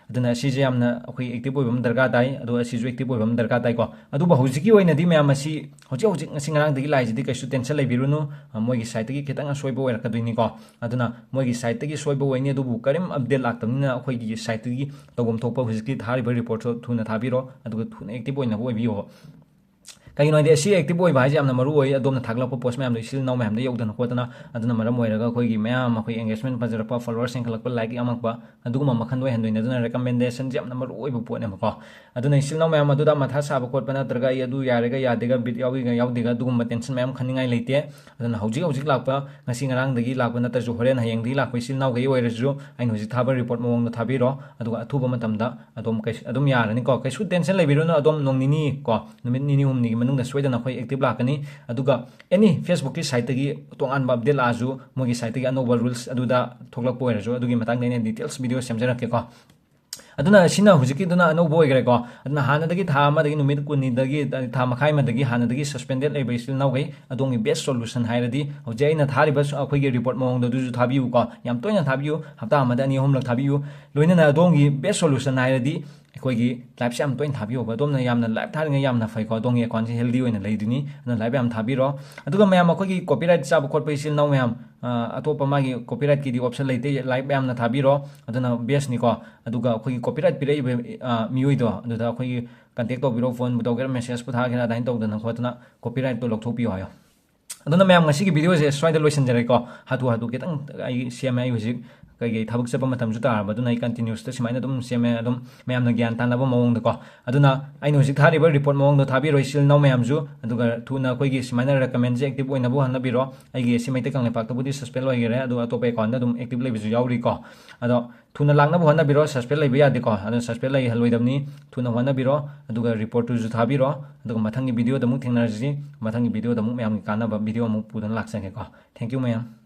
ꯑꯗꯨꯅ ꯑꯁꯤꯁꯦ ꯌꯥꯝꯅ ꯑꯩꯈꯣꯏ active ꯑꯣꯏꯕ ꯑꯃ ꯗꯔꯀꯥꯔ ꯇꯥꯏ, ꯑꯗꯣ ꯑꯁꯤꯁꯨ active ꯑꯣꯏꯕ ꯑꯃ ꯗꯔꯀꯥꯔ ꯇꯥꯏꯀꯣ꯫ ꯑꯗꯨꯕꯨ ꯍꯧꯖꯤꯛꯀꯤ ꯑꯣꯏꯅꯗꯤ ꯃꯌꯥꯝ ꯑꯁꯤ ꯍꯧꯖꯤꯛ ꯍꯧꯖꯤꯛ ꯉꯁꯤ ꯉꯔꯥꯡꯗꯒꯤ ꯂꯥꯛꯏꯁꯤꯗꯤ ꯀꯩꯁꯨ tension ꯂꯩꯕꯤꯔꯨꯅꯨ, ꯑ, ꯃꯣꯏꯒꯤ site ꯇꯒꯤ ꯈꯤꯇꯪ ꯑꯁꯣꯏꯕ ꯑꯣꯏꯔꯛꯀꯗꯣꯏꯅꯤꯀꯣ꯫ ꯑꯗꯨꯅ ꯃꯣꯏꯒꯤ site ꯇꯒꯤ ꯁꯣꯏꯕ ꯑꯣꯏꯅꯤ, ꯑꯗꯨꯕꯨ ꯀꯔꯤꯝ update ꯂꯥꯛꯇꯕꯅꯤꯅ ꯑꯩꯈꯣꯏꯒꯤ site ꯇꯒꯤ ꯇꯧꯐꯝ ꯊꯣꯛꯄ ꯍꯧꯖꯤꯛꯀꯤ ꯊꯥꯔꯤꯕ report ꯇꯣ ꯊꯨꯅ ꯊꯥꯕꯤꯔꯣ, ꯑꯗꯨꯒ ꯊꯨꯅ active ꯑꯣꯏꯅꯕ ꯑꯣꯏꯕꯤꯌꯣ꯫ ꯀꯩꯒꯤꯅꯣ ꯍꯥꯏꯗꯤ ꯑꯁꯤ active ꯑꯣꯏꯕ ꯍꯥꯏꯁꯦ ꯌꯥꯝꯅ ꯃꯔꯨ ꯑꯣꯏ꯫ ꯑꯗꯣꯝꯅ ꯊꯥꯒꯠꯂꯛꯄ post ꯃꯌꯥꯝꯗꯣ ꯏꯆꯤꯜ ꯏꯅꯥꯎ ꯃꯌꯥꯝꯗ ꯌꯧꯗꯅ ꯈꯣꯠꯇꯅ, ꯑꯗꯨꯅ ꯃꯔꯝ ꯑꯣꯏꯔꯒ ꯑꯩꯈꯣꯏꯒꯤ ꯃꯌꯥꯝ ꯑꯩꯈꯣꯏ engagement ꯐꯖꯔꯛꯄ, followers ꯍꯦꯟꯒꯠꯂꯛꯄ, like ꯌꯥꯝꯃꯛꯄ, ꯑꯗꯨꯒꯨꯝꯕ ꯃꯈꯜꯗꯣ ꯑꯣꯏꯍꯟꯗꯣꯏꯅꯦ꯫ ꯑꯗꯨꯅ recommendation ꯁꯦ ꯌꯥꯝꯅ ꯃꯔꯨ ꯑꯣꯏꯕ ꯄꯣꯠꯅꯦꯕꯀꯣ꯫ ꯑꯗꯨꯅ ꯏꯆꯤꯜ ꯏꯅꯥꯎ ꯃꯌꯥꯝ ꯑꯗꯨꯗ ꯃꯊꯥ ꯁꯥꯕ ꯈꯣꯠꯄ ꯅꯠꯇ꯭ꯔꯒ ꯑꯩ ꯑꯗꯨ ꯌꯥꯔꯦꯒ ꯌꯥꯗꯦꯒ, bit ꯌꯥꯎꯏꯒ ꯌꯥꯎꯗꯦꯒ, ꯑꯗꯨꯒꯨꯝꯕ tension ꯃꯌꯥꯝ ꯈꯟꯅꯤꯡꯉꯥꯏ ꯂꯩꯇꯦ꯫ ꯑꯗꯨꯅ ꯍꯧꯖꯤꯛ ꯍꯧꯖꯤꯛ ꯂꯥꯛꯄ, ꯉꯁꯤ ꯉꯔꯥꯡꯗꯒꯤ ꯂꯥꯛꯄ ꯅꯠꯇ꯭ꯔꯁꯨ, ꯍꯣꯔꯦꯟ ꯍꯌꯦꯡꯗꯒꯤ ꯂꯥꯛꯄ ꯏꯆꯤꯜ ꯏꯅꯥꯎꯈꯩ ꯑꯣꯏꯔꯁꯨ, ꯑꯩꯅ ꯍꯧꯖꯤꯛ ꯊꯥꯕ report ꯃꯑꯣꯡꯗ ꯊꯥꯕꯤꯔꯣ, ꯑꯗꯨꯒ ꯑꯊꯨꯕ ꯃꯇꯝꯗ ꯑꯗꯣꯝ ꯀꯩꯁꯨ, ꯑꯗꯨꯝ ꯌꯥꯔꯅꯤꯀꯣ꯫ ꯀꯩꯁꯨ tension ꯂꯩꯕꯤꯔꯨꯅꯨ, ꯑꯗꯣꯝ ꯅꯣꯡ ꯅꯤꯅꯤ ꯀꯣ, ꯅꯨꯃꯤꯠ ꯅꯤꯅꯤ ꯍꯨꯝꯅꯤꯒꯤ ꯃꯅꯨꯡꯗ ꯁꯣꯏꯗꯅ ꯑꯩꯈꯣꯏ active ꯂꯥꯛꯀꯅꯤ꯫ ꯑꯗꯨꯒ any Facebook ꯀꯤ site ꯇꯒꯤ ꯇꯣꯉꯥꯟꯕ update ꯂꯥꯛꯑꯁꯨ, ꯃꯣꯏꯒꯤ site ꯇꯒꯤ ꯑꯅꯧꯕ rules ꯑꯗꯨꯗ ꯊꯣꯛꯂꯛꯄ ꯑꯣꯏꯔꯁꯨ, ꯑꯗꯨꯒꯤ ꯃꯇꯥꯡꯗ ꯑꯩꯅ details video ꯁꯦꯝꯖꯔꯛꯀꯦꯀꯣ꯫ ꯑꯗꯨꯅ ꯁꯤꯅ ꯍꯧꯖꯤꯛꯀꯤꯗꯨꯅ ꯑꯅꯧꯕ ꯑꯣꯏꯈ꯭ꯔꯦꯀꯣ꯫ ꯑꯗꯨꯅ ꯍꯥꯟꯅꯗꯒꯤ ꯊꯥ ꯑꯃꯗꯒꯤ ꯅꯨꯃꯤꯠ ꯀꯨꯟꯅꯤꯗꯒꯤ, ꯊꯥ ꯃꯈꯥꯏ ꯑꯃꯗꯒꯤ ꯍꯥꯟꯅꯗꯒꯤ suspended ꯂꯩꯕ ꯏꯆꯤꯜ ꯏꯅꯥꯎꯈꯩ, ꯑꯗꯣꯝꯒꯤ best solution ꯍꯥꯏꯔꯗꯤ ꯍꯧꯖꯤꯛ ꯑꯩꯅ ꯊꯥꯔꯤꯕ ꯁꯨ-, ꯑꯩꯈꯣꯏꯒꯤ report ꯃꯑꯣꯡꯗꯣ ꯑꯗꯨꯁꯨ ꯊꯥꯕꯤꯌꯨꯀꯣ꯫ ꯌꯥꯝ ꯇꯣꯏꯅ ꯊꯥꯕꯤꯌꯨ, ꯍꯞꯇꯥ ꯑꯃꯗ ꯑꯅꯤ ꯑꯍꯨꯝꯂꯛ ꯊꯥꯕꯤꯌꯨ꯫ ꯂꯣꯏꯅꯅ ꯑꯗꯣꯝꯒꯤ best solution ꯍꯥꯏꯔꯗꯤ ꯑꯩꯈꯣꯏꯒꯤ liveꯁꯦ ꯌꯥꯝ ꯇꯣꯏꯅ ꯊꯥꯕꯤꯌꯣꯕ꯫ ꯑꯗꯣꯝꯅ ꯌꯥꯝꯅ live ꯊꯥꯔꯤꯉꯩ ꯌꯥꯝꯅ ꯐꯩꯀꯣ, ꯑꯗꯣꯝꯒꯤ accountꯁꯦ healthy ꯑꯣꯏꯅ ꯂꯩꯗꯣꯏꯅꯤ꯫ ꯑꯗꯨꯅ live ꯌꯥꯝ ꯊꯥꯕꯤꯔꯣ꯫ ꯑꯗꯨꯒ ꯃꯌꯥꯝ, ꯑꯩꯈꯣꯏꯒꯤ copyright ꯆꯥꯕ ꯈꯣꯠꯄ ꯏꯆꯤꯜ ꯏꯅꯥꯎ ꯃꯌꯥꯝ, ꯑ, ꯑꯇꯣꯞꯄ ꯃꯥꯒꯤ copyrightꯀꯤꯗꯤ option ꯂꯩꯇꯦ, live ꯌꯥꯝꯅ ꯊꯥꯕꯤꯔꯣ꯫ ꯑꯗꯨꯅ bestꯅꯤꯀꯣ꯫ ꯑꯗꯨꯒ ꯑꯩꯈꯣꯏꯒꯤ copyright ꯄꯤꯔꯛꯏꯕ, ꯑ, ꯃꯤꯑꯣꯏꯗꯣ ꯑꯗꯨꯗ ꯑꯩꯈꯣꯏꯒꯤ contact ꯇꯧꯕꯤꯔꯣ, phoneꯕꯨ ꯇꯧꯒꯦꯔꯥ, messageꯄꯨ ꯊꯥꯒꯦꯔꯥ, ꯑꯗꯨꯃꯥꯏꯅ ꯇꯧꯗꯅ ꯈꯣꯠꯇꯅ copyrightꯇꯣ ꯂꯧꯊꯣꯛꯄꯤꯌꯣ ꯍꯥꯏꯌꯣ꯫ ꯑꯗꯨꯅ ꯃꯌꯥꯝ, ꯉꯁꯤꯒꯤ videoꯁꯦ ꯁ꯭ꯋꯥꯏꯗ ꯂꯣꯏꯁꯤꯟꯖꯔꯦꯀꯣ꯫ ꯍꯥꯊꯨ ꯍꯥꯊꯨ ꯈꯤꯇꯪ ꯑꯩ ꯁꯦꯝꯃꯦ꯫ ꯑꯩ ꯍꯧꯖꯤꯛ ꯀꯩꯀꯩ ꯊꯕꯛ ꯆꯠꯄ ꯃꯇꯝꯁꯨ ꯇꯥꯔꯕ, ꯑꯗꯨꯅ ꯑꯩ continuousꯇ ꯁꯨꯃꯥꯏꯅ ꯑꯗꯨꯝ ꯁꯦꯝꯃꯦ, ꯑꯗꯨꯝ ꯃꯌꯥꯝꯅ ꯒ꯭ꯌꯥꯟ ꯇꯥꯅꯕ ꯃꯑꯣꯡꯗꯀꯣ꯫ ꯑꯗꯨꯅ ꯑꯩꯅ ꯍꯧꯖꯤꯛ ꯊꯥꯔꯤꯕ report ꯃꯑꯣꯡꯗꯣ ꯊꯥꯕꯤꯔꯣ ꯏꯆꯤꯜ ꯏꯅꯥꯎ ꯃꯌꯥꯝꯁꯨ꯫ ꯑꯗꯨꯒ ꯊꯨꯅ ꯑꯩꯈꯣꯏꯒꯤ ꯁꯨꯃꯥꯏꯅ recommendꯁꯦ active ꯑꯣꯏꯅꯕ ꯍꯣꯠꯅꯕꯤꯔꯣ꯫ ꯑꯩꯒꯤ ꯑꯦ ꯁꯤ ꯃꯩꯇꯩ ꯀꯪꯂꯩꯄꯥꯛꯇꯕꯨꯗꯤ suspend ꯑꯣꯏꯈꯔꯦ, ꯑꯗꯨ ꯑꯇꯣꯞꯄ accountꯇ ꯑꯗꯨꯝ active ꯂꯩꯕꯁꯨ ꯌꯥꯎꯔꯤꯀꯣ꯫ ꯑꯗꯣ ꯊꯨꯅ ꯂꯥꯛꯅꯕ ꯍꯣꯠꯅꯕꯤꯔꯣ, suspend ꯂꯩꯕ ꯌꯥꯗꯦꯀꯣ꯫ ꯑꯗꯨꯅ suspend ꯂꯩꯍꯜꯂꯣꯏꯗꯕꯅꯤ, ꯊꯨꯅ ꯍꯣꯠꯅꯕꯤꯔꯣ꯫ ꯑꯗꯨꯒ reportꯇꯨꯁꯨ ꯊꯥꯕꯤꯔꯣ꯫ ꯑꯗꯨꯒ ꯃꯊꯪꯒꯤ videoꯗ ꯑꯃꯨꯛ ꯊꯦꯡꯅꯔꯁꯤ꯫ ꯃꯊꯪꯒꯤ videoꯗ ꯑꯃꯨꯛ ꯃꯌꯥꯝꯒꯤ ꯀꯥꯟꯅꯕ video ꯑꯃꯨꯛ ꯄꯨꯗꯨꯅ ꯂꯥꯛꯆꯒꯦꯀꯣ꯫ Thank you ꯃꯌꯥꯝ꯫